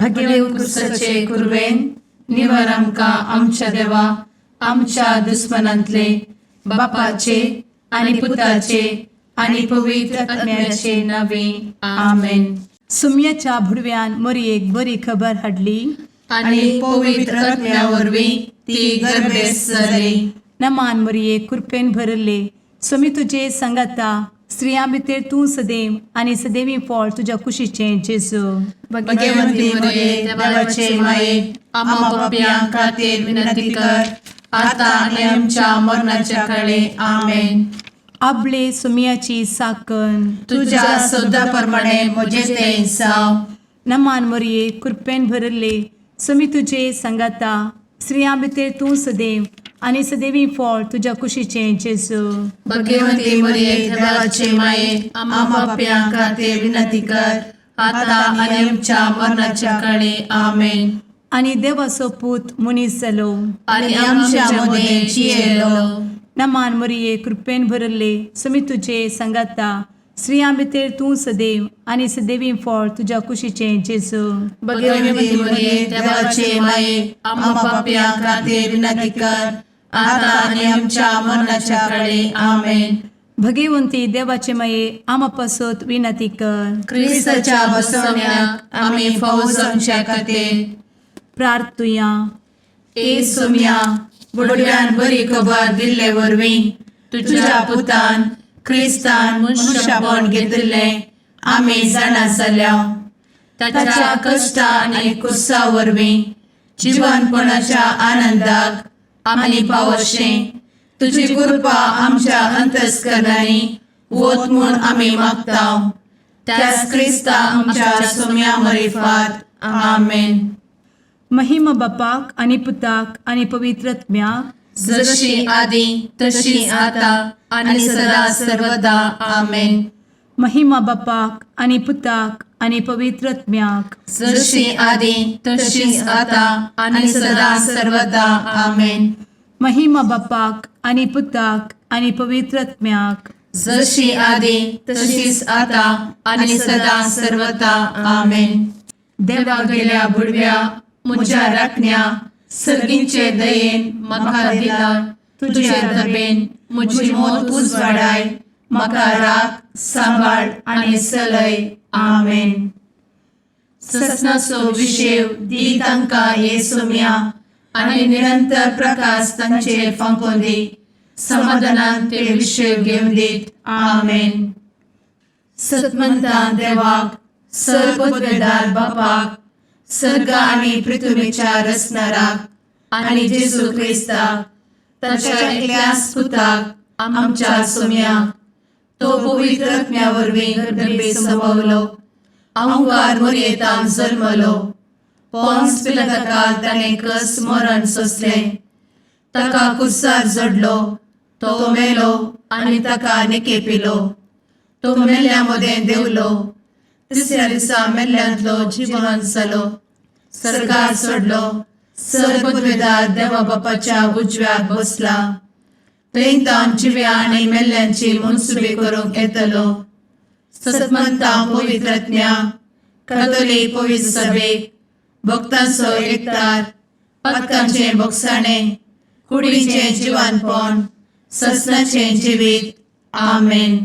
भगेवन क्रुसाचे कुरवेन निवर आमकां आमच्या देवा आमच्या दुस्मनांतले बापाचे आनी पुताचे आनी पवित्र आत्म्याचे नावे. आमेन. सुम्याच्या भुडव्यान मोरयेक बरी खबर हाडली आनी पवित्र आत्म्या वरवीं ती गर्भेस्त जाली. नमान मोरये, कृपेन भरले, स्वामी तुजे सांगाता. स्त्रियां भितर तूं सदैव आनी सदैवी फळ तुज्या कुशीचें जेजू. भगवंती मरिये, देवाचे माये, आम्हा पापयां खातीर विनंती कर, आता आनी आमच्या मरणाच्या काळे. आमेन. आबले सुमियाची साकन. तुझ्या शब्दा प्रमाणे म्हजे ते जावं. नमान मोरये, कृपेन भरले, स्वामी तुजे सांगाता. स्त्रियां भितर तूं सदैव आनी सदैवी फळ तुज्या कुशीचें जेजू. भगवंती मरिये, देवाचे माये, आम्हा पापयां खातीर विनंती कर, आता आनी आमच्या मरणाच्या काळे. आमेन. आनी देवाचो पूत मनीस जालो आनी आमच्या मदें जियेलो. नमान मोरये, कृपेन भरले, स्वामी तुजे सांगाता. स्त्रियां भितर तूं सदैव आनी सदैवी फळ तुज्या कुशीचें जेजू. भगवंती मरिये, देवाचे माये, आम्हा पापयां खातीर विनंती कर, आता आनी आमच्या मरणाच्या काळे. आमेन. भगवंती देवाचे माये, आमा पासत विनंती कर. क्रिस्ताच्या बसवण्याक आमी फावो जावच्या खातीर. प्रार्थुया. ए सोम्या, बुडव्यान बरी खबर दिल्ले वरवीं तुझ्या पुतान क्रिस्तान मनुष्यपण घेतिल्लें आमी जाणा जाल्या. ताच्या कश्टा आनी कुर्सा वरवीं जिवनपणाच्या आनंदाक आमी पावशें तुजी कृपा आमच्या अंतस्करणांनी वत म्हूण आमी मागता, त्याच क्रिस्ता आमच्या सोम्या मरिफात. आमेन. महिमा बापाक आनी पुताक आनी पवित्र आत्म्याक. जशी आदी तशी आता आणि सदा सर्वदा. आमेन. महिमा बापाक आनी पुताक आनी पवित्र आत्म्याक. जशी आदी तशीच आता आणि सदा सर्वदा. आमेन. महिमा बापाक आनी पुताक आनी पवित्र आत्म्याक. जशी आदी तशीच आता आणि सदा सर्वदा. आमेन. देवा गेल्या बुडव्या म्हज्या राखण्या, सर्गींचे दयेन म्हाका दिला तुझे दबेन म्हजी मोत उजवाडाय, म्हाका राख, सांबाळ आनी चलय. आमेन. ससनाचो विशेव दी तांकां हे सोम्या आनी निरंतर प्रकाश तांचेर फांकोवन दी. समाधानान ते विशेव घेवन दीत. आमेन. सतमंतान देवाक, सर्वपदवेदार बापाक, सर्ग आनी पृथ्वीच्या रचणाराक आनी जेजू क्रिस्ताक ताच्या एकल्याच पुताक आमच्या सोम्याक, तो पवित्र आत्म्या वरवीं गर्भे संभवलो, अंकार मोरयेतान जल्मलो, पोन्स पिलाताकाल ताणें कस मरण सोंसलें, ताका कुर्सार जडलो, तो मेलो आनी ताका निकेपिलो, तो मेल्ल्या मदें देंवलो, तिसऱ्या दिसा मेल्ल्यांतलो जिवन जालो, सर्गार चडलो, सर्वपदवेदार देवा बापाच्या उजव्याक बसला, थंय तावन जिव्या आनी मेल्ल्यांची मनसुबी करूंक येतलो. सतमंता पवित्र आत्म्या, कातोलीक पवित्र सभेक, भक्तांचो एकतार, पातकांचें भोगसाणें, कुडीचें जिवानपण, ससनाचें जिवीत. आमेन.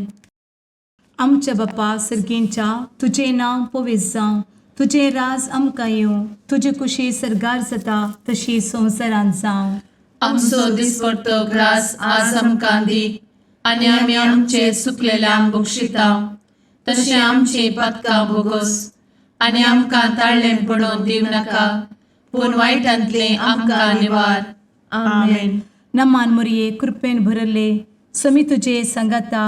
आमच्या बापा सर्गींच्या, तुजें नांव पवित्र जावं, तुजें राज आमकां येवं, तुजी कुशी सर्गार जाता तशी संवसारांत जावं. आमचो दिसपडतो ग्रास आज आमकां दी आनी आमी आमचे चुकलेल्यांक बक्षिता तशें आमची पातकां भोगोस आनी आमकां ताळ्ळें पडोवन दिवं नाका, पूण वायटांतलें आमकां निवार. आमेन. नमान मोरये, कृपेन भरले, समी तुजे सांगाता.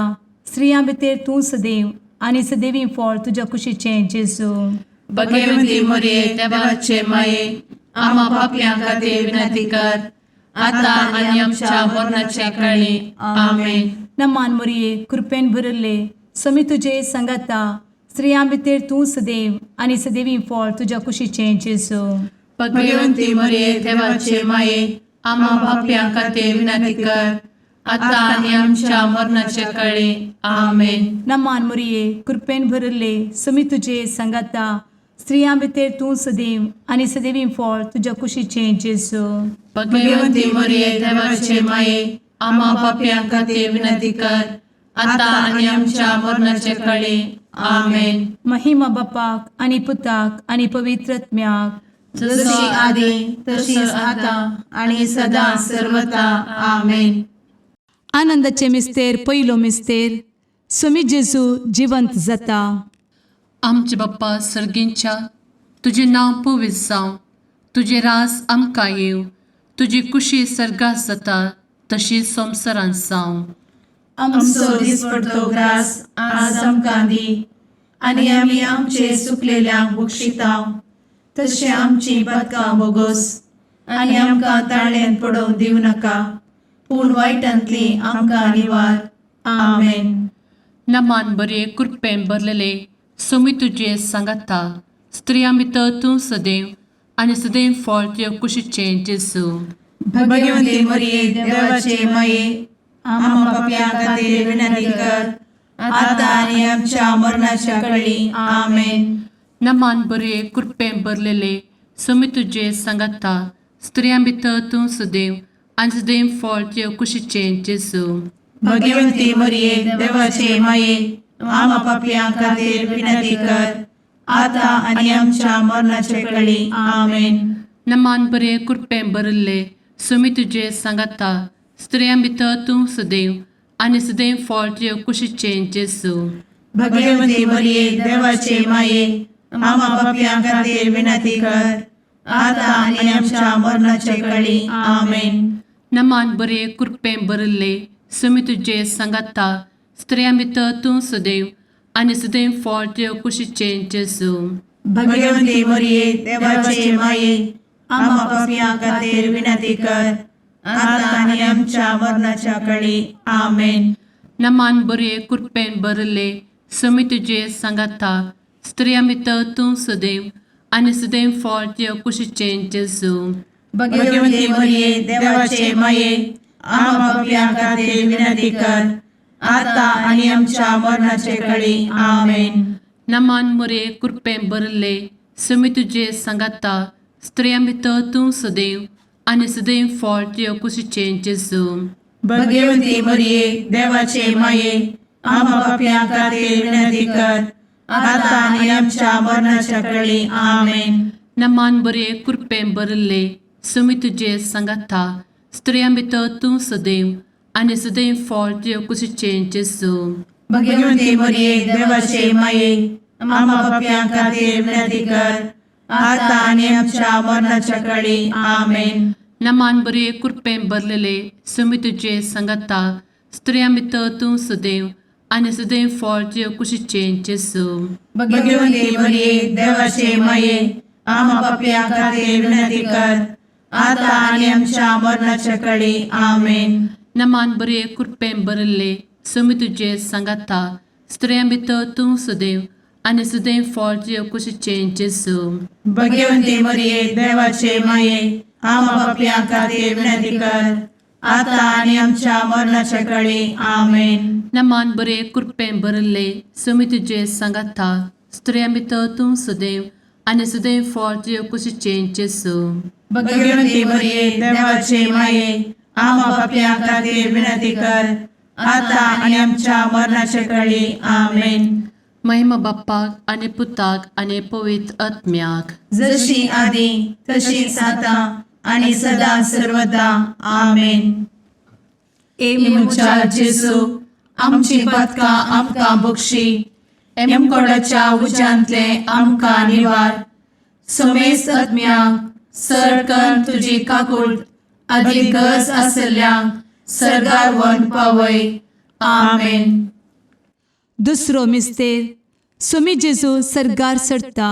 स्त्रियां भितर तूं सदैव आनी सदैवी फळ तुज्या कुशीचें जेजू. भगवती मोरये, देवाचे माये, आम्हा पापयां खातीर विनंती कर, आता आनी आमच्या मरणाच्या काळी. आमेन. नमान मोरये, कृपेन भरले, समी तुजे सांगाता. स्त्रियां भितर तूं सदैव आनी सदैवी फळ तुज्या कुशीचें जेजू. भगवंती मोरये, देवाचे माये, आम्हा पापयां खातीर विनंती कर, आता आनी आमच्या मरणाच्या काळी. आमेन. नमान मोरये, कृपेन भरले, समी तुजे सांगाता. स्त्रियां भितर तूं सदैव आनी सदैवी फळ तुज्या कुशीचें जेजू. भगवती मरिये, देवाचे माये, आम्हा पापयां खातीर विनंती कर, आतां आनी आमच्या मरणाचे कळी. आमेन. महिमा बापाक आनी पुताक आनी पवित्र आत्म्याक. जशी आदी तशीच आतां आनी सदां सर्वता. आमेन. आनंदाचे मिस्तेर, पयलो मिस्तेर, सुमी जेजू जिवंत जाता. आमचे बाप्पा सर्गींच्या, तुजें नांव पवित्र जावं, तुजें रास आमकां येवं, तुजी कुशी सर्गात जाता तशी संवसारांत जावं. आमचो दिसपडतो ग्रास आज आमकां दी आनी आमी आमचे सुकलेल्यांक बक्षितांव तशें आमची पदकां बोगोस आनी आमकां ताळ्यान पडोवंक दिवं नाका, पूण वायटांतली आमकां निवार. आमेन. नमान बरे, कृपेन भरलेले, सोमी तुजें सांगाता, स्त्रियां भितर तूं सदैव आनी सदैव फळ तुज्या कुशीचें जेजू. भगवंती मरिये, देवाचे माये, आम्हा पापयां खातीर विनंती कर, आतां आनी आमच्या मरणाच्या कळी. आमेन. नमान बरे, कृपेन भरलेले, सोमी तुजें सांगाता, स्त्रियां भितर तूं सदैव आनी सदैव फळ तुज्या कुशीचें जेजू. भगवंती मरिये, देवाचे माये, आम्हा पापयां खातीर विनंती कर, आतां आनी आमच्या मरणाचे कळी. आमेन. नमान बरे, कृपेन भरिल्ले, सोमी तुजें सांगाता, स्त्रियां भितर तूं सदैव आनी सदैव फळ तुज्या कुशीचें जेजू. भगवंती मरिये, देवाचे माये, आम्हा पापयां खातीर विनंती कर, आतां आनी आमच्या मरणाचे कळी. आमेन. नमान बरे, कृपेन भरिल्ले, सोमी तुजें सांगाता, स्त्रियां भितर तूं सदैव आनी सदैव फळ तुज्या कुशीचें जेजू. भगवंती मरिये, देवाचे माये, आम्हा पापयां खातीर विनंती कर, आतां आनी आमच्या मरणाच्या कळी. आमेन. नमान बरे, कृपेन भरिल्ले, सोमी तुजें सांगाता, स्त्रियां भितर तूं सदैव आनी सदैव फळ तुज्या कुशीचें जेजू. भगवंती मरिये, देवाचे माये, आम्हा पापयां खातीर विनंती कर, आतां आनी आमच्या मरणाचे कळी. आमेन. नमान मोरे, कृपेन भरिल्ले, सोमी तुजें सांगाता, स्त्रियां भितर तूं सदैव आनी सदैव फळ तुज्या कुशीचें जेजू. भगवंती मरिये, देवाचे माये, आम्हा पापयां खातीर विनंती कर, आतां आनी आमच्या मरणाच्या कळी. आमेन. नमान बरे, कृपेन भरिल्ले, सोमी तुजें सांगाता, स्त्रियां भितर तूं सदैव आनी सदैव फळ तुज्या कुशीचें जेजू. भगवंती मरिये, देवाचे माये, आम्हा पापयां खातीर विनंती कर, आतां आनी आमच्या मरणाच्या कळी. आमेन. नमान बरे, कृपेन भरलेले, सोमी तुजें सांगाता, स्त्रियां भितर तूं सदैव आनी सदैव फळ तुज्या कुशीचें जेजू. भगवंती मरिये, देवाचे माये, आम्हा पापयां खातीर विनंती कर, आतां आनी आमच्या मरणाच्या कळी. आमेन. नमान बरे, कृपेन भरिल्ले, सोमी तुजें सांगाता, स्त्रियां भितर तूं सदैव आनी सदैव फळ तुज्या कुशीचें जेजू. भगवंती मरिये, देवाचे माये, आम्हा पापयां खातीर विनंती कर, आतां आनी आमच्या मरणाच्या कळी. आमेन. नमान बरे, कृपेन भरिल्ले, सोमी तुजें सांगाता, स्त्रियां भितर तूं सदैव आनी सदैव फळ तुज्या कुशीचें जेजू. भगवंती मरिये, देवाचे माये, आम्हा पापयां खातीर विनंती कर, आतां आनी आमच्या मरणाच्या कळी. आमेन. महिमा बाप्पाक आनी पुताक आनी पवित्र आत्म्याक. जशी आदी तशीच आतां आनी सदां सर्वदा. आमेन. ए म्हज्या जेजू, आमची पदकां आमकां बक्षी, एमकोडाच्या उज्यांतले आमकां निवार, समेस्त आत्म्यांक सरकन तुजी काकूळ आदी गरज आसल्ल्यांक सर्गार वन पावय. आमेन. दुसरो मिस्तेर, सुमी जेजू सर्गार चडता.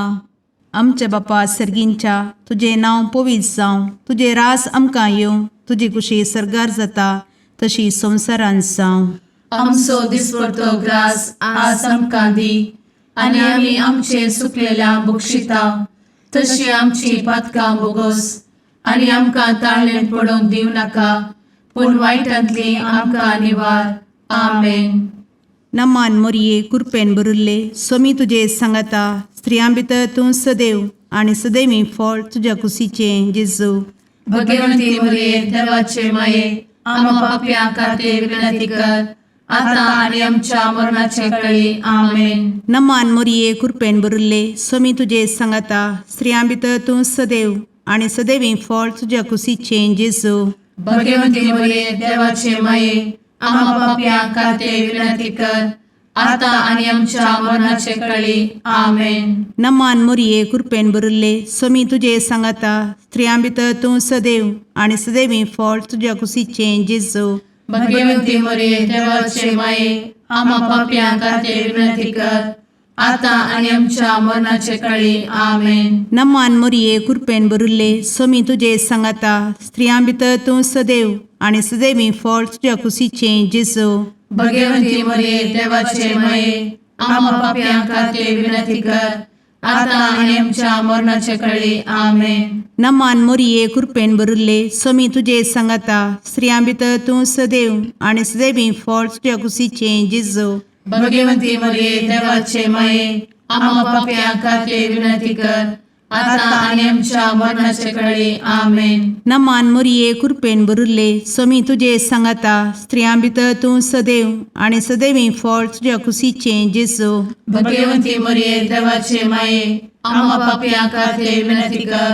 आमच्या बापा सर्गींच्या, तुजें नांव पवित्र जावं, तुजें रास आमकां येवं, तुजी कुशी सर्गार जाता तशी संवसारांत जावं. आमचो दिसपडतो ग्रास आज आमकां दी आनी आमी आमचे सुकलेल्या बक्षिता तशी आमची पातकां बोगोस आनी आमकां ताळ्ळें पडोवंक दिवं नाका, पूण वायटांतली आमकां निवार. आमेन. नमान मोरये कुरपेन भरिल्ले सोमी तुजे सांगाता स्त्रियां भितर तूं सदैव आनी सदैवी फळ तुज्या कुशीचें जेजू. भगवंती मरिये देवाचे माये आम्हा पापयां खातीर विनंती कर आता आनी आमच्या मरणाचे कळी. आमेन. नमान मोरये कुरपेन भरिल्ले सोमी तुजे सांगाता स्त्रियां भितर तूं सदैव आनी सदैवी फळ तुज्या कुशीचें जेजू. भगवंती मरिये देवाचे माये आम्हा पापयां खातीर विनंती कर आता आनी आमच्या मरणाचे कळी. आमेन. नमान मोरये कुरपेन भरिल्ले सोमी तुजे सांगाता स्त्रियां भितर तूं सदैव आनी सदैवी फळ तुज्या कुशीचें जेजू. भगवंती मरिये देवाचे माये आम्हा पापयां खातीर विनंती कर आता आनी आमच्या मरणाचे कळी. आमेन. नमान मोरये कुरपेन भरिल्ले सोमी तुजे सांगाता स्त्रियां भितर तूं सदैव आनी सदैवी फळ तुज्या कुशीचें जेजू. भगवंती मरिये देवाचे माये आम्हा पापयां खातीर विनंती कर आता आनी आमच्या मरणाचे कळी. आमेन. नमान मोरये कुरपेन भरिल्ले सोमी तुजे सांगाता स्त्रियां भितर तूं सदैव आनी सदैवी फळ तुज्या कुशीचें जेजू. भगवंती मरिये देवाचे माये आम्हा पापयां खातीर विनंती कर आता आनी आमच्या मरणाचे कळी. आमेन. नमान मोरये कुरपेन भरिल्ले सोमी तुजे सांगाता स्त्रियां भितर तूं सदैव आनी सदैवी फळ तुज्या कुशीचें जेजू. भगवंती मरिये देवाचे माये आम्हा पापयां खातीर विनंती कर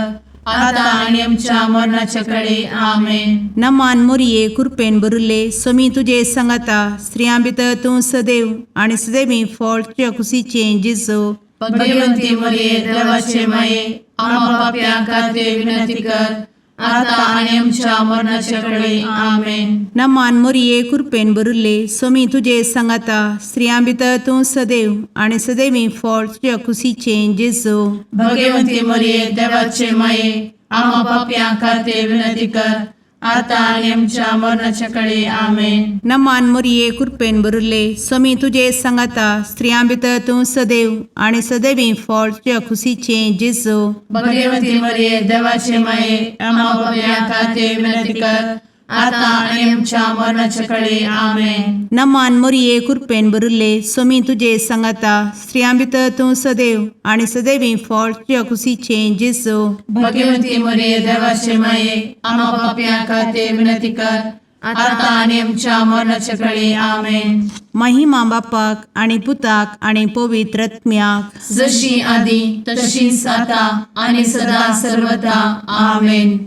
आता आनी आमच्या मरणाचे कळी. आमेन. नमान मोरये कुरपेन भरिल्ले सोमी तुजे सांगाता स्त्रियां भितर तूं सदैव आनी सदैवी फळ तुज्या कुशीचें जेजू. भगवंती मरिये देवाचे माये आम्हा पापयां खातीर विनंती कर आता आनी आमच्या मरणाचे कळी. आमेन. नमान मोरये कुरपेन भरिल्ले सोमी तुजे सांगाता स्त्रियां भितर तूं सदैव आनी सदैवी फळ तुज्या कुशीचें जेजू. भगवंती मरिये देवाचे माये आम्हा पापयां खातीर विनंती कर आता आनी आमच्या मरणाचे कळी. आमेन. नमान मोरये कुरपेन भरिल्ले सोमी तुजे सांगाता स्त्रियां भितर तूं सदैव आनी सदैवी फळ तुज्या कुशीचें जेजू. भगवंती मरिये देवाचे माये आम्हा पापयां खातीर विनंती कर आता आनी आमच्या मरणाचे कळी. आमेन. नमान मोरये कुरपेन भरिल्ले सोमी तुजे सांगाता स्त्रियां भितर तूं सदैव आनी सदैवी फळ तुज्या कुशीचें जेजू. भगवंती मरिये देवाचे माये आम्हा पापयां खातीर विनंती कर आता आनी आमच्या मरणाचे कळी. आमेन. महिमा बापाक आनी पुताक आनी पवित्र आत्म्याक. जशी आदी तशीच आता आनी सदा सर्वदा. आमेन.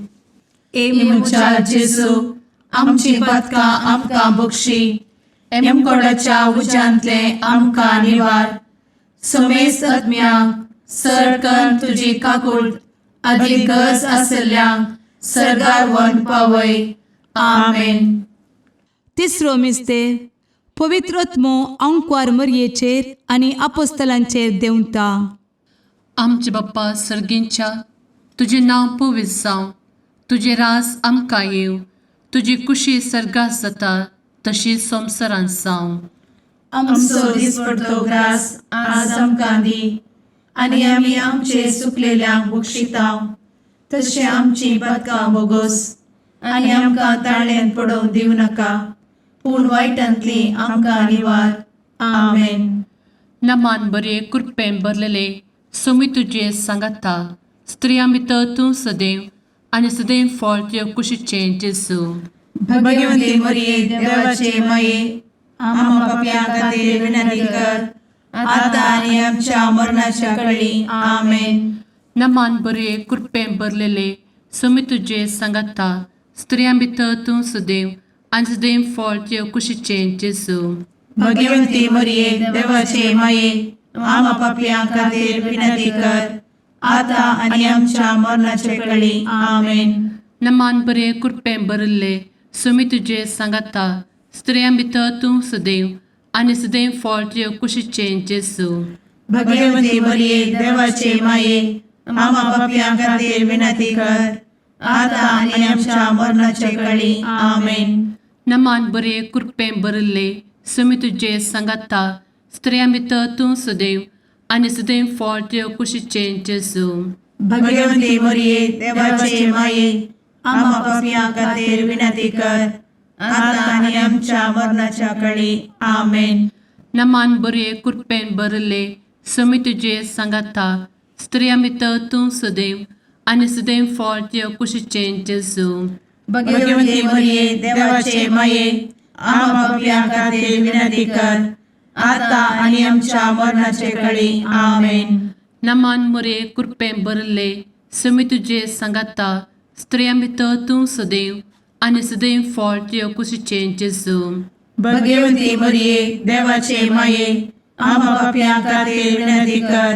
ए म्हज्या जेजू आमची पातकां आमकां बक्षी एमकोडाच्या उज्यांतले आमकां निवार समेस्त आत्म्यांक सरकन तुजी काकूळ आदी गरज आसल्ल्यांक सरगार वन पावय. आमेन. तिसरो मिस्तेर पवित्र आत्मो अंकवार मरयेचेर आनी आपोस्तलांचेर देंवता. आमचे बाप्पा सर्गींच्या तुजें नांव पवित्र जावं, तुजें राज आमकां येवं, तुजी कुशी सर्गात जाता तशी संवसारांत जावं. आमचो दिसपडतो ग्रास आज आमकां दी आनी आमी आमचे सुकलेल्यांक बक्षितांव तशें आमची पातकां बोगोस आनी आमकां ताळ्यांत पडोवंक दिवं नाका पूण वायटांतली आमकां निवार. आमेन. नमान बरे कृपेन भरलेले सोमी तुजे सांगाता स्त्रियां भितर तूं सदैव आनी सदैव फळ तुज्या कुशीचें जेजू. भगवंती मरिये देवाचे माये आम्हा पापयां खातीर विनंती कर आता आनी आमच्या मरणाच्या कळी. आमेन. नमान बरे कृपेन भरलेले सोमी तुजे सांगाता स्त्रियां भितर तूं सदैव आनी सदैव फळ तुज्या कुशीचें जेजू. भगवंती मरिये देवाचे माये आम्हा पापयां खातीर विनंती कर आता आनी आमच्या मरणाच्या कळी. आमेन. नमान बरे कृपेन भरिल्ले सोमी तुजे सांगाता स्त्रियां भितर तूं सदैव आनी सदैव फळ तुज्या कुशीचें जेजू. भगवंती मरिये देवाचे माये आम्हा पापयां खातीर विनंती कर आता आनी आमच्या मरणाच्या कळी. आमेन. नमान बरे कृपेन भरिल्ले सोमी तुजे सांगाता स्त्रियां भितर तूं सदैव आनी सदैव फळ तुज्या कुशीचें जेजू. भगवंती मरिये देवाचे माये आम्हा पापयां खातीर विनंती कर आता आनी आमच्या मरणाच्या कळी. आमेन. नमान बरये कृपेन भरले समी तुजे सांगाता स्त्रिया भितर तूं सदैव आनी सदैव फळ तुज्या कुशीचें जेजू. भगवती मरिये, देवाचे माये, आम्हा पापयां खातीर विनंती कर, आता आनी आमच्या मरणाचे कळी. आमेन. नमान मुरे कृपेन भरले समी तुजे सांगाता स्त्रिया भितर तूं सदैव आनी सदैव फळ तुज्या कुशीचें जेजू. भगवती मरिये, देवाचे माये, आम्हा पापयां खातीर विनंती कर,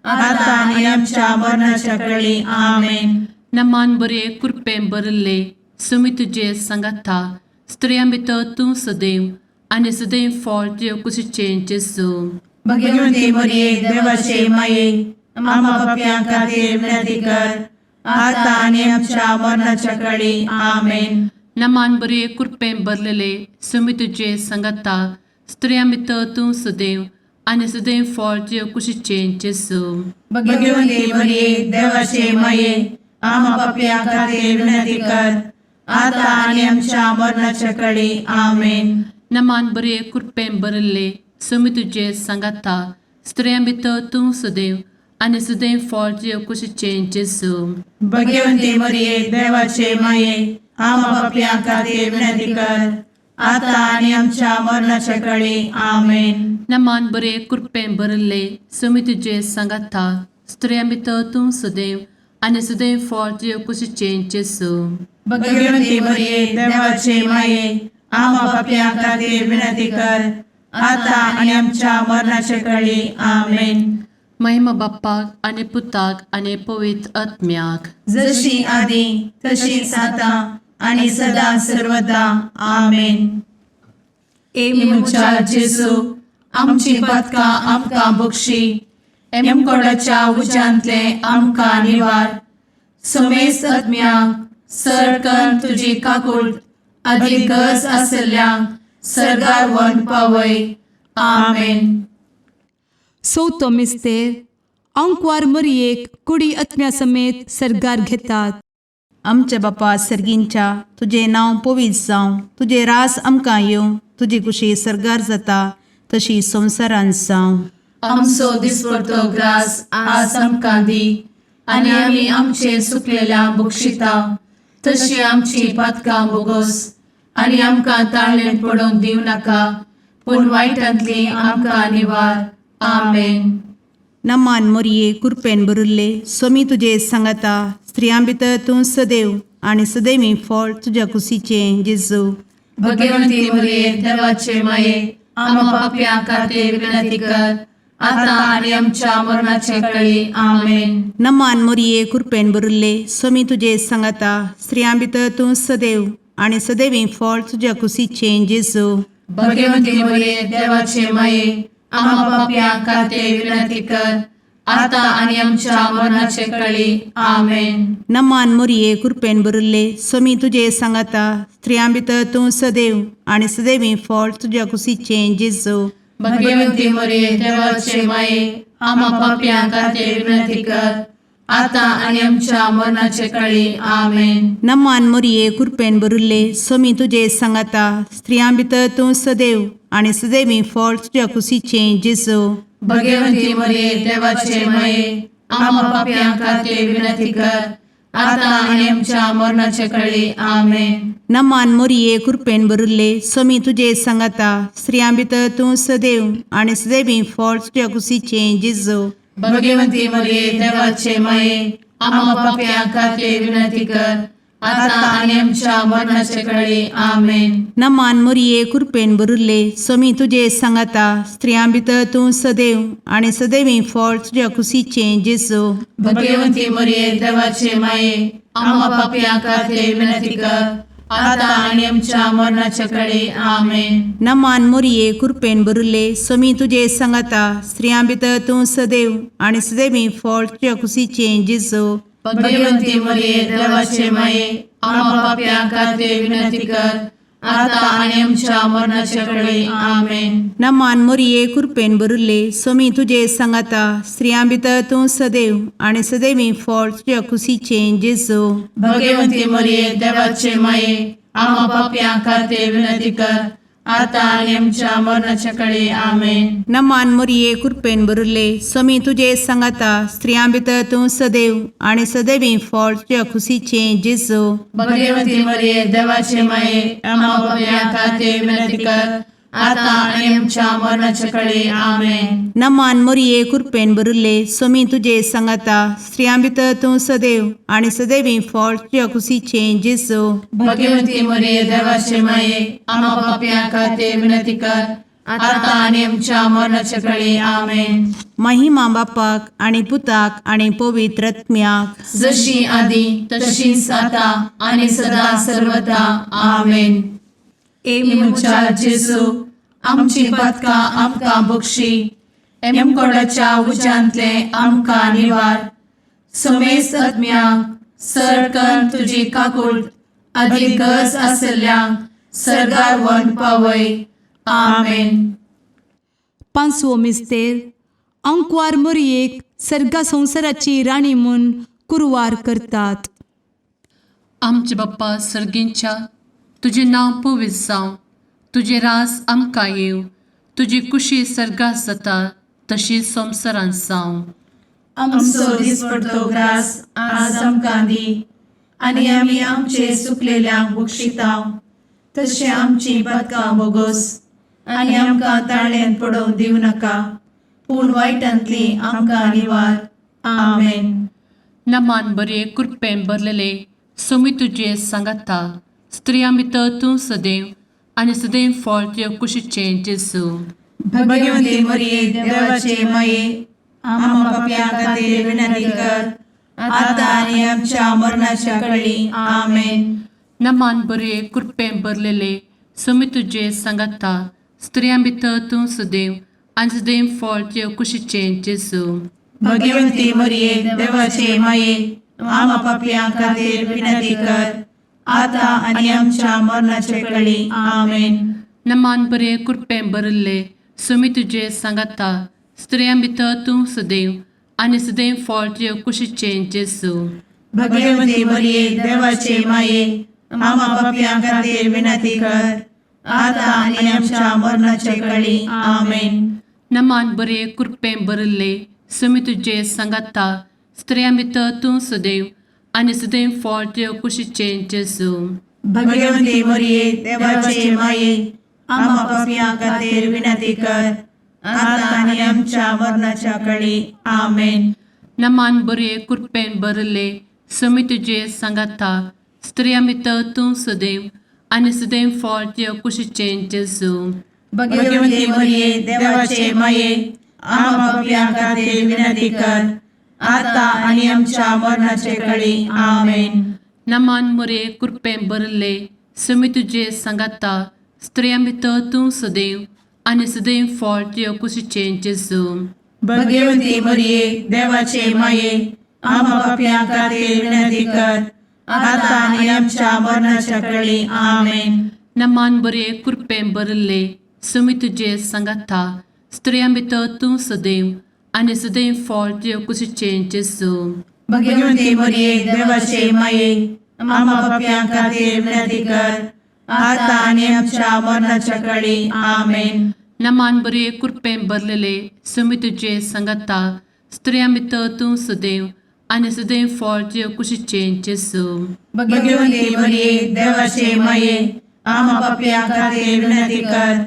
आता आनी आमच्या मरणाच्या कळी. आमेन. नमान बरे कृपेन भरले समी तुजे सांगाता स्त्रिया भितर तूं सदैव आनी सदैव फळ तुज्या कुशीचें जेजू. भगवती मरिये, देवाचे माये, आम्हा पापयां खातीर विनंती कर, आता आनी आमच्या मरणाच्या कळी. आमेन. नमान बरे कृपेन भरलेले समी तुजे सांगाता स्त्रिया भितर तूं सदैव आनी सदैव फळ तुज्या कुशीचें जेजू. भगवती मरिये, देवाचे माये, आम्हा पापयां खातीर विनंती कर, आता आनी आमच्या मरणाच्या कळी. आमेन. नमान बरे कृपेन भरले समी तुजे सांगाता स्त्रिया भितर तूं सदैव आनी सदैव फळ तुज्या कुशीचें जेजू. भगवती मरिये, देवाचे माये, आम्हा पापयां खातीर विनंती कर, आता आनी आमच्या मरणाच्या कळी. आमेन. नमान बरे कृपेन भरले समी तुजे सांगाता स्त्रिया भितर तूं सदैव आनी सदैव फळ तुज्या कुशीचें जेजू. भगवती मरिये, देवाचे माये, आम्हा पापयां खातीर विनंती कर, आता आनी आमच्या मरणाच्या कळी. आमेन. महिमा बाप्पाक आनी पुताक आनी पवित्र आत्म्याक. जशी आदी तशीच आता आणि सदा सर्वदा. आमेन. ए म्हज्या जेजू, आमची पातकां आमकां बक्षी, एमकोडाच्या उज्यांतले आमकां निवार, समेस्त आत्म्यांक सरकन तुजी काकूळ आदी गरज आसल्ल्यांक सरगार व्हरून पावय. आमेन. चवथो मिस्तेर आंकवार मरयेक कुडी आत्म्या समेत सर्गार घेतात. आमच्या बापा सर्गींच्या, तुजें नांव पवित्र जावं, तुजें रास आमकां येवं, तुजी कुशी सर्गार जाता तशी संवसारांत जावं. आमचो दिसपडतो ग्रास आज आमकां दी आनी आमी आमचे सुकलेल्या बक्षिता तशी आमची पातकां बोगोस आनी आमकां ताळणेंत पडोवंक दिवं नाका, पूण वायटांतली आमकां निवार. आमेन. नमान मोरये, कुरपेन भरिल्ले, सोमी तुजे सांगाता, स्त्रियां भितर तूं सदैव आनी सदैवी फळ तुज्या कुशीचें जेजू. भगवंती मरिये, देवाचे माये, आम्हा पापयां खातीर विनंती कर, आता आनी आमच्या मरणाचे कळी. आमेन. नमान मोरये, कुरपेन भरिल्ले, सोमी तुजे सांगाता, स्त्रियां भितर तूं सदैव आनी सदैवी फळ तुज्या कुशीचें जेजू. भगवंती मरिये, देवाचे माये, आम्हा पापयां खातीर विनंती कर, आता आनी आमच्या मरणाचे कळी. आमेन. नमान मोरये, कुरपेन भरिल्ले, सोमी तुजे सांगाता, स्त्रियां भितर तूं सदैव आनी सदैवी फळ तुज्या कुशीचें जेजू. भगवंती मरिये, देवाचे माये, आम्हा पापयां खातीर विनंती कर, आता आनी आमच्या मरणाचे कळी. आमेन. नमान मोरये, कुरपेन भरिल्ले, सोमी तुजे सांगाता, स्त्रियां भितर तूं सदैव आनी सदैवी फळ तुज्या कुशीचें जेजू. भगवंती मरिये, देवाचे माये, आम्हा पापयां खातीर विनंती कर, आता आनी आमच्या मरणाचे कळी. आमेन. नमान मोरये, कुरपेन भरिल्ले, सोमी तुजे सांगाता, स्त्रियां भितर तूं सदैव आनी सदैवी फळ तुज्या कुशीचें जेजू. भगवंती मरिये, देवाचे माये, आम्हा पापयां खातीर विनंती कर, आता आनी आमच्या मरणाचे कळी. आमेन. नमान मोरये, कुरपेन भरिल्ले, सोमी तुजे सांगाता, स्त्रियां भितर तूं सदैव आनी सदैवी फळ तुज्या कुशीचें जेजू. भगवंती मरिये, देवाचे माये, आम्हा पापयां खातीर विनंती कर, आता आनी आमच्या मरणाचे कळी. आमेन. नमान मोरये, कुरपेन भरिल्ले, सोमी तुजे सांगाता, स्त्रियां भितर तूं सदैव आनी सदैवी फळ तुज्या कुशीचें जेजू. भगवंती मरिये, देवाचे माये, आम्हा पापयां खातीर विनंती कर, आता आनी आमच्या मरणाचे कळी. आमेन. नमान मोरये, कुरपेन भरिल्ले, सोमी तुजे सांगाता, स्त्रियां भितर तूं सदैव आनी सदैवी फळ तुज्या कुशीचें जेजू. भगवंती मरिये, देवाचे माये, आम्हा पापयां खातीर विनंती कर, आतां आनी आमच्या मरणाच्या कडे आमेन. नमान मोरये, कृपेन भरिल्ले, स्वामी तुजे सांगाता. स्त्रियां भितर तूं सदैव आनी सदैवी फळ तुज्या खुशीचें जेजू. भगवती मरिये, देवाचे माये, आम्हा पापयां खातीर विनंती कर, आतां आनी आमच्या मरणाच्या कडे आमेन. नमान मोरये, कृपेन भरिल्ले, स्वामी तुजे सांगाता. स्त्रियां भितर तूं सदैव आनी सदैवी फळ तुज्या खुशीचें जेजू. भगवती मरिये, देवाचे माये, आम्हा पापयां खातीर विनंती कर, आतां आनी आमच्या मरणाच्या कडे आमेन. महिमा बापाक आनी पुताक आनी पवित्र आत्म्याक. जशी आदी तशीच आता आणि सदा सर्वदा आमेन. ए म्हज्या जेजू, आमची पदकां आमकां बक्षी, एमकोडाच्या उज्यांतले आमकां निवार, समेस्त आत्म्यांक सरकन तुजी काकूट आदी गरज आसल्ल्यांक सरगार वन पावय. आमेन. पांचवो मिस्तेर, आंकवार मोरयेक सर्गा संवसाराची राणी म्हूण कुरवार करतात. आमचे बाप्पा सर्गींच्या, तुजें नांव पवित्र जावं, तुजें राज आमकां येवं, तुजी कुशी सर्गात जाता तशी संवसारांत जावं. आमचो दिसपडतो ग्रास आज आमकां दी, आनी आमी आमचे सुकलेल्यांक बक्षितांव, तशें आमची पदकां बोगोस, आनी आमकां ताळ्यान पडोवंक दिवं नाका, पूण वायटांतली आमकां निवार. आमेन. नमान बरे, कृपेन भरलेले, सोमी तुजे सांगाता. स्त्रियां भितर तूं सदैव आनी सदैव फळ तुज्या कुशीचें जेजू. भगवती मरिये, देवाचे माये, आम्हा पापयां खातीर विनंती कर, आतां आनी आमच्या मरणाच्या कळी. आमेन. नमान बरे, कृपेन भरलेले, सोमी तुजे सांगाता. स्त्रियां भितर तूं सदैव आनी सदैव फळ तुज्या कुशीचें जेजू. भगवती मरिये, देवाचे माये, आम्हा पापयां खातीर विनंती कर, आतां आनी आमच्या मरणाचे कळी. आमेन. नमान बरे, कृपेन भरिल्ले, सोमी तुजे सांगाता. स्त्रियां भितर तूं सदैव आनी सदैव फळ तुज्या कुशीचें जेजू. भगवती मरिये, देवाचे माये, आम्हा पापयां खातीर विनंती कर, आतां आनी आमच्या मरणाचे कळी. आमेन. नमान बरे, कृपेन भरिल्ले, सोमी तुजे सांगाता. स्त्रियां भितर तूं सदैव आनी सदैव फळ तुज्या कुशीचें जेजू. भगवती मरिये, देवाचे माये, आम्हा पापयां खातीर विनंती कर, आतां आनी आमच्या मरणाच्या कळी. आमेन. नमान बरे, कृपेन भरिल्ले, सोमी तुजे सांगाता. स्त्रियां भितर तूं सदैव आनी सदैव फळ तुज्या कुशीचें जेजू. भगवती मरिये, देवाचे माये, आम्हा पापयां खातीर विनंती कर, आतां आनी आमच्या मरणाचे कळी. आमेन. नमान मोरे, कृपेन भरिल्ले, सोमी तुजे सांगाता. स्त्रियां भितर तूं सदैव आनी सदैव फळ तुज्या कुशीचें जेजू. भगवती मरिये, देवाचे माये, आम्हा पापयां खातीर विनंती कर, आतां आनी आमच्या मरणाच्या कळी. आमेन. नमान बरे, कृपेन भरिल्ले, सोमी तुजे सांगाता. स्त्रियां भितर तूं सदैव आनी सदैव फळ तुज्या कुशीचें जेजू. भगवती मरिये, देवाचे माये, आम्हा पापयां खातीर विनंती कर, आतां आनी आमच्या मरणाच्या कळी. आमेन. नमान बरे, कृपेन भरलेले, सोमी तुजे सांगाता. स्त्रियां भितर तूं सदैव आनी सदैव फळ तुज्या कुशीचें जेजू. भगवती मरिये, देवाचे माये, आम्हा पापयां खातीर विनंती कर,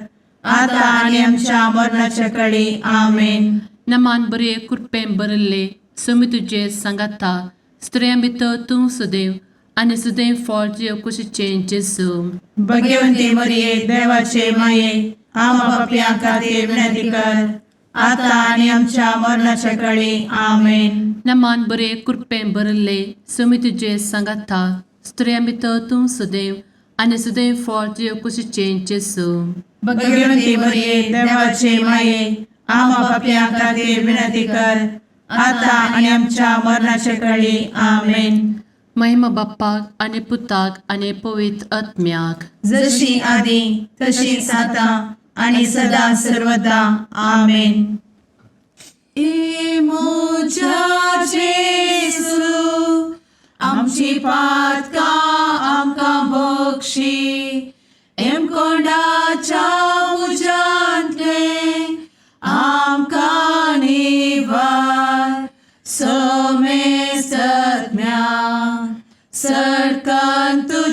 आतां आनी आमच्या मरणाच्या कळी. आमेन. नमान बरे, कृपेन भरिल्ले, सोमी तुजे सांगाता. स्त्रियां भितर तूं सदैव आनी सदैव फळ तुज्या कुशीचें जेजू. भगवती मरिये, देवाचे माये, आम्हा पापयां खातीर विनंती कर, आतां आनी आमच्या मरणाच्या कळी. आमेन. नमान बरे, कृपेन भरिल्ले, सोमी तुजे सांगाता. स्त्रियां भितर तूं सदैव आनी सदैव फळ तुज्या कुशीचें जेजू. भगवती मरिये, देवाचे माये, आम्हा पापयां खातीर विनंती कर, आतां आनी आमच्या मरणाच्या कळी. आमेन. महिमा बाप्पाक आनी पुताक आनी पवित्र आत्म्याक. जशी आदी तशीच आता आणि सदा सर्वदा. आमेन. ए म्हज्या जेजू, आमची पातकां आमकां बक्षी, एमकोंडाच्या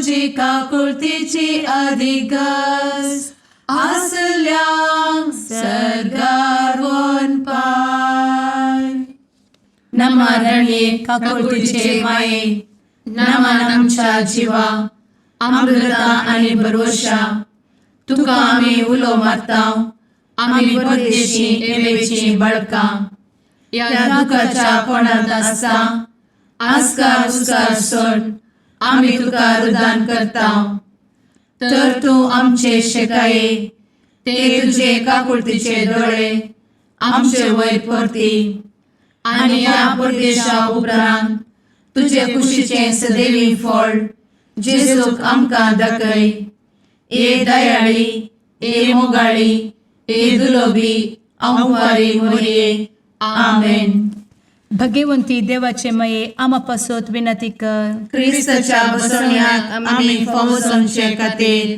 तुजी काकुळतीची अधिगस आसल्यांक सर्गार पाय. नमरणये काकुळतीचे माये, नमन आमच्या जिवा, अमृता आनी भरवशा, तुका आमी उलो मारता, आमी परदेशी एवेची बळकां ह्या दुखाच्या कोणांत आसता, आस्कार उस्कार सोड आमी तुका रुदान करता, तर तूं आमचे शेकाये ते तुजे काकुळतीचे दोळे आमचे वयर परती आनी ह्या परदेशा उपरांत तुजे कुशीचें सदैवी फळ जेजूक आमकां दाखय. ए दयाळी, ए मोगाळी, ए दुलोबी अंवारी मोरये, आमेन. भगवंती देवाचे मये आमा पासत विनंती कर. क्रिस्ताच्या बसवण्याक आमी फावो जावचे खातीर.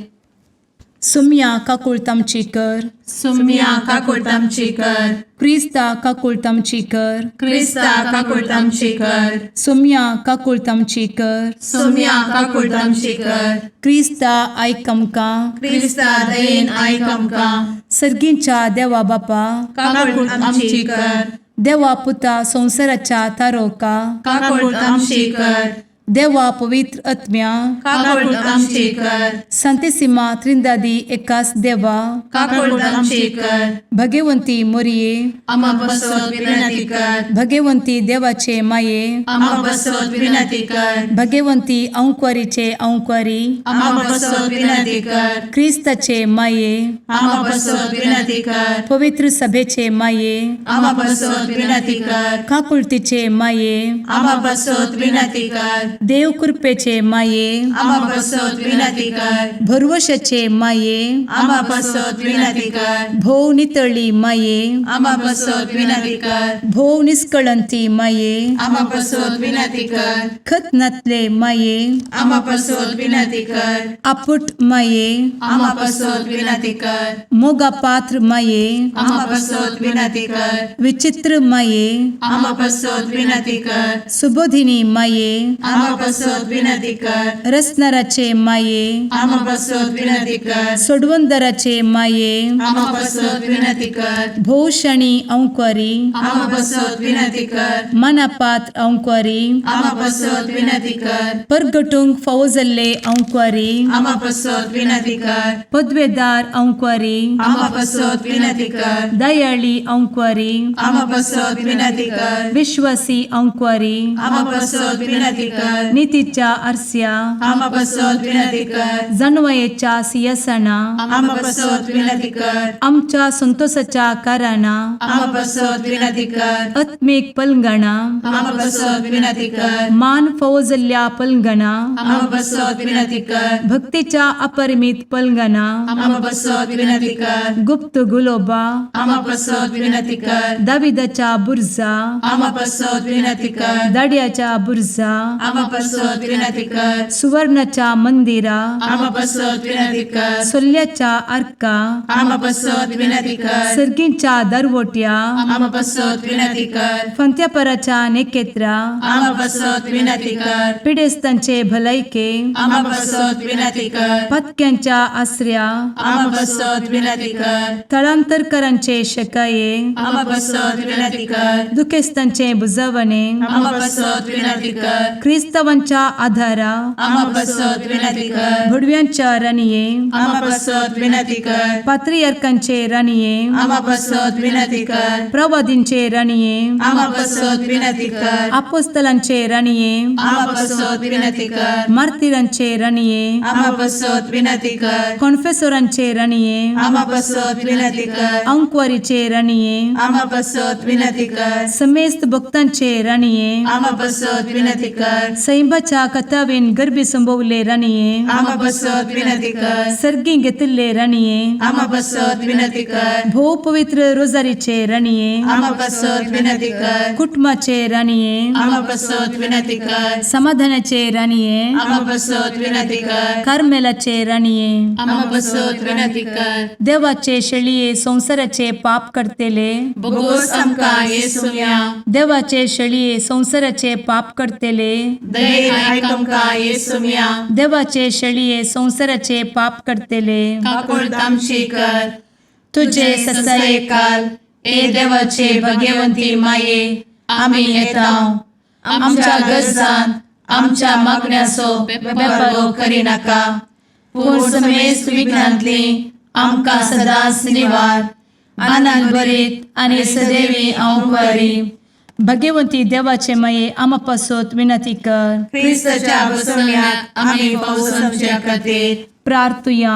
सुम्या काकुळत आमची कर. सुम्या काकुळट आमची कर. क्रिस्ता काकुळत आमची कर. क्रिस्ता काकुळट आमची कर. सुम्या काकुळत आमची कर. सुम्या काकुळट आमची कर. क्रिस्ता आयक आमकां. क्रिस्ता दयेन आयक आमकां. सर्गींच्या देवा बापा, काकुळट आमची कर. देवा पुता संवसाराच्या तारोका, काकुळट आमची कर. देवा पवित्र आत्म्या, काकुळट आमची कर. संतेसिमा त्रिंदादी एकास देवा, काकुळट आमची कर. भगवंती मोरये, आमा बसत विनंती कर. भगवंती देवाचे माये, आमा बसत विनंती कर. भगवंती अंक्वारीचे अंक्वारी, आमा बसत विनंती कर. क्रिस्ताचे माये, आमा बसत विनंती कर. पवित्र सभेचे माये, आमा बसत विनंती कर. काकुळतीचे माये, आमा बसत विनंती कर. देव कृपेचे माये, आमा बसत विनंती कर. भरवशाचे माये, आमा बसत विनंती कर. भोव नितळी माये, आमा बसत विनंती कर. भोव निस्कळंती माये, आमा बसत विनंती कर. खत नातले माये, आमा बसत विनंती कर. आपुट माये, आमा बसत विनंती कर. मोगा पात्र माये, आमा बसत विनंती कर. विचित्र माये, आमा बसत विनंती कर. सुबोधिनी माये, आमा बसत विनंती कर. रसनाराचे माये, आमा बसत विनंती कर. सोडवंदराचे माये, आमा बसत विनंती कर. भोवशणी अंक्वारी, आमा बसत विनंती कर. मनापात्र अंक्वारी, आमा बसत विनंती कर. परगटूंक फावो जाल्ले अंक्वारी, आमा बसत विनंती कर. पदवेदार अंक्वारी, आमा बसत विनंती कर. दयाळी अंक्वारी, आमा बसत विनंती कर. विश्वासी अंक्वारी, आमा बसत विनंती कर. नितीच्या आरस्या, आमा बसत विनंती कर. जानवयेच्या सियासना, आमा बसत विनंती कर. आमच्या संतोषाच्या कारणा, आमा बसत विनंती कर. आत्मीक पलंगणा, आमा बसत विनंती कर. मान फावो जाल्ल्या पलंगणा, आमा बसत विनंती कर. भक्तीच्या अपरिमित पलंगणा, आमा बसत विनंती कर. गुप्त गुलोबा, आमा बसत विनंती कर. दाविदाच्या बुर्जा, आमा बसत विनंती कर. दाड्याच्या बुर्जा, आमा बसत विनंती कर. सुवर्णाच्या मंदिरा, आमा बसत विनंती कर. सोल्ल्याच्या आर्का, आमा बसत विनंती कर. सर्गींच्या दरवट्या, आमा बसत विनंती कर. फंत्यापराच्या नेकेत्रा, आमा बसत विनंती कर. पिडेस्तांचे भलायके, आमा बसत विनंती कर. पत्क्यांच्या आसऱ्या, आमा बसत विनंती कर. थळांतरकरांचे शकाये, आमा बसत विनंती कर. दुखेस्तांचे बुजवणे, आमा बसत विनंती कर. क्रिस्तावांच्या आधारा, आमा बसत विनंती कर. भुडव्यांच्या राणये, आमा बसत विनंती कर. पात्रियार्कांचे राणये, आमा बसत विनंती कर. प्रवादींचे राणये, आमा बसत विनंती कर. आपोस्तलांचे राणये, आमा बसत विनंती कर. मार्तिरांचे राणये, आमा बसत विनंती कर. कॉन्फेसोरांचे राणये, आमा बसत विनंती कर. अंक्वारीचे राणये, आमा बसत विनंती कर. समेस्त भक्तांचे राणये, आमा बसत विनंती कर. सैंबाच्या कथावेन गर्भी संभवले राणये, आमा बसत विनंती कर. सर्गी घेतिल्ले राणये, आमा बसत विनंती कर. भोव पवित्र रोजारीचे राणये, आमा बसत विनंती कर. कुटुंबाचे राणये, आमा बसत विनंती कर. समाधानाचे राणये, आमा बसत विनंती कर. कार्मेलाचे राणये, आमा बसत विनंती कर. देवाचे शेळये संवसाराचे पाप करतेले, बोगोस आमकां येसुया. देवाचे शेळये संवसाराचे पाप करतेले, दयेन आयक आमकां येसुम्या. देवाचे शेळये संवसाराचे पाप करतले, काकुळट आमची कर. तुजे तुजे ससायेकाल ससायेकाल ए देवाचे भगवंती माये, आमी येता. आमच्या गरजांत आमच्या मागण्याचो बेपर्वो करिनाका, पूण समेस्त विघ्नांतली आमकां सदांच निवार. आनंद भरीत आनी सदैवी हांव बरी. भगवंती देवाचे माये, आमा पासत विनंती कर. क्रिस्ताच्या बसवण्याक आमी फावो समच्या खातीर. प्रार्थुया.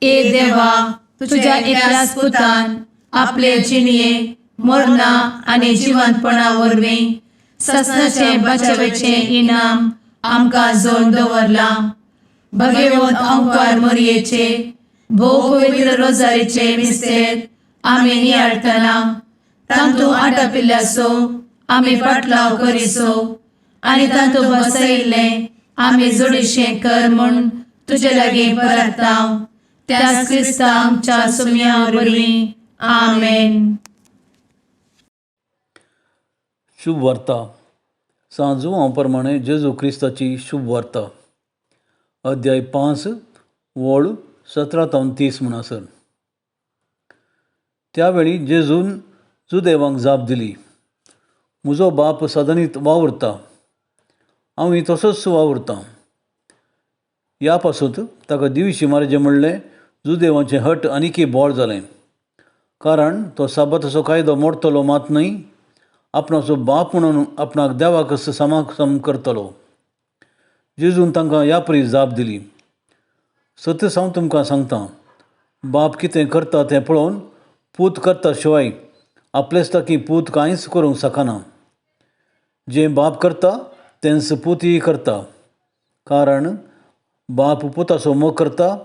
ए देवा, तुझ्या एकल्याच पुतान आपले जिणये मरणा आनी जिवंतपणा वरवीं ससनाचें बचावेचें इनाम आमकां जोड दवरलां. भगवंत अंकार मोरयेचे भोव पवित्र रोजारीचे मिस्तेर आमी नियाळटना तांतू आटापिल्ल्याचो आमी फाटलाव करिसो आनी तांतू बसयिल्लें आमी जोडीशें कर म्हूण तुजे लागीं परताव, त्याच क्रिस्ता आमच्या सुम्या वरवीं. आमेन. शुभ वार्ता सांजुआं प्रमाणे जेजू क्रिस्ताची शुभ वार्ता, अध्याय 5 वळ 17 तावन 30 म्हणसर. त्या वेळी जेजून जुदेवांक जाप दिली, म्हजो बाप सदनीत वावुरता, हांवूय तसोच वावुरतां. ह्या पासून ताका दिवशी मारचें म्हणलें जुदेवांचें हट आनीकय बोळ जालें, कारण तो साबाताचो कायदो मोडटलो मात न्हय, आपणाचो बाप म्हणून आपणाक देवाक समासम करतलो. जेजून तांकां ह्या परी जाप दिली, सत्य हांव तुमकां सांगता, बाप कितें करता तें पळोवन पूत करता शिवाय आपलेच ताकी पूत कांयच करूंक शकना. जें बाप करता तेंच पूतय करता, कारण बाप पुताचो मोग करता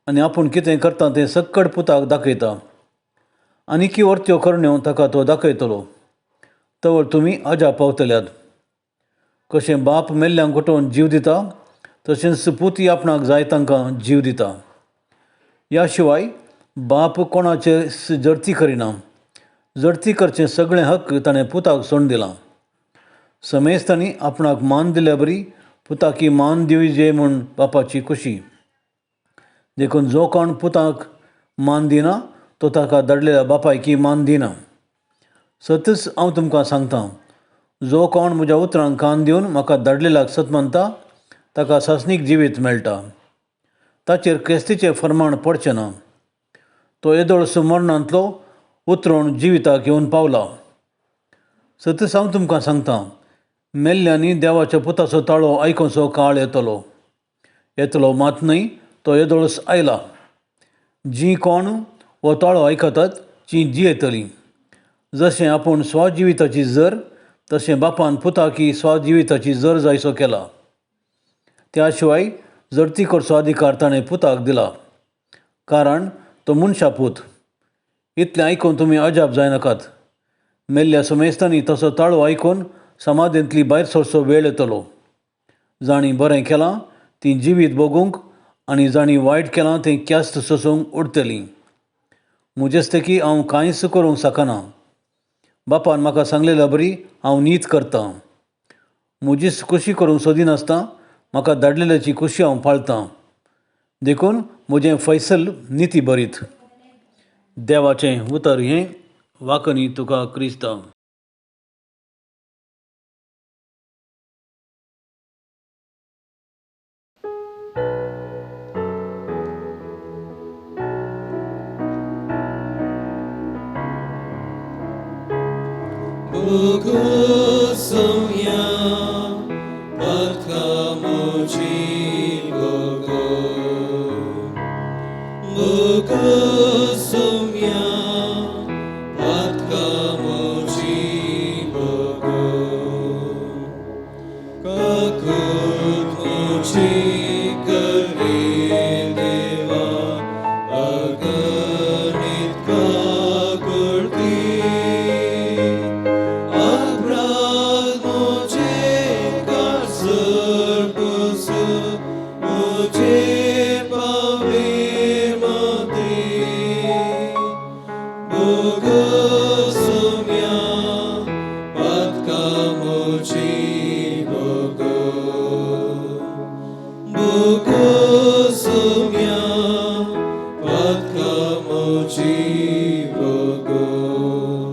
आनी आपूण कितें करता तें सक्कड पुताक दाखयता. आनीकी वरत्यो करण्यो ताका तो दाखयतलो, तवर तुमी अजाप पावतल्यात. कशें बाप मेल्ल्यांक उठोवन जीव दिता, तशेंच पूतय आपणाक जाय तांकां जीव दिता. ह्या शिवाय बाप कोणाचे जडती करिना, जडती करचें सगळें हक्क ताणें पुताक सोडून दिलां. समेस्तांनी आपणाक मान दिल्या बरी पुताकी मान दिवजे म्हूण बापाची खुशी. देखून जो कोण पुताक मान दिना तो ताका धाडलेल्या बापायकी मान दिना. सतच हांव तुमकां सांगता, जो कोण म्हज्या उतरांक कान दिवन म्हाका धाडलेल्याक सत मानता ताका सासणीक जिवीत मेळटा, ताचेर क्रिस्तीचें फर्माण पडचें ना. तो येदोळसो मरणांतलो उतरून जिविताक येवन पावला. सतच हांव तुमकां सांगता, मेल्ल्यांनी देवाच्या पुताचो ताळो आयकुचो काळ येतलो, येतलो मात न्हय, तो येदोळस आयला. जीं कोण हो ताळो आयकतात तीं जियेतलीं. जशें आपूण स्वजिविताची जर, तशें बापान पुताकी स्वजिविताची जर जायसो केला. त्या शिवाय जडती करचो अधिकार ताणें पुताक दिला, कारण तो मनशा पूत. इतलें आयकून तुमी अजाप जायनाकात. मेल्ल्या समेस्तांनी तसो ताळो आयकून समाधींतली भायर सरचो वेळ येतलो. जांणी बरें केलां तीं जिवीत भोगूंक आनी जांणी वायट केलां तीं ख्यास्त सोसूंक उरतलीं. म्हजेस्तकी हांव कांयच करूंक शकना. बापान म्हाका सांगलेल्या बरी हांव नीत करतां. म्हजीच खुशी करूंक सोदिनासतना म्हाका धाडलेल्याची खुशी हांव पाळतां. देखून म्हजें फैसल निती बरीत. देवाचें उतर हें. वाकनी तुका क्रिस्तांव. Bogosumya, Patkamochi Bogo. जावची बगर.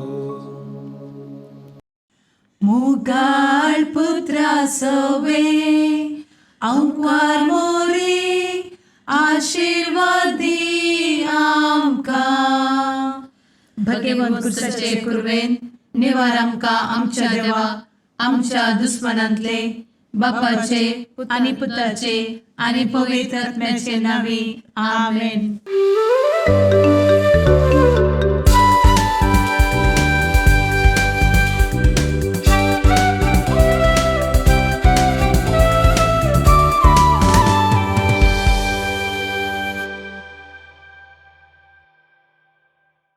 मुगाळ पुत्रा सवे अंकवार मोरे आशीर्वादी आमकां. भगेवन कुर्साचे कुर्वेन निवार आमकां आमच्या देवा आमच्या दुस्मनांतले बापाचे आनी पुताचे आनी पवित्र आत्म्याचे नावे. आमेन.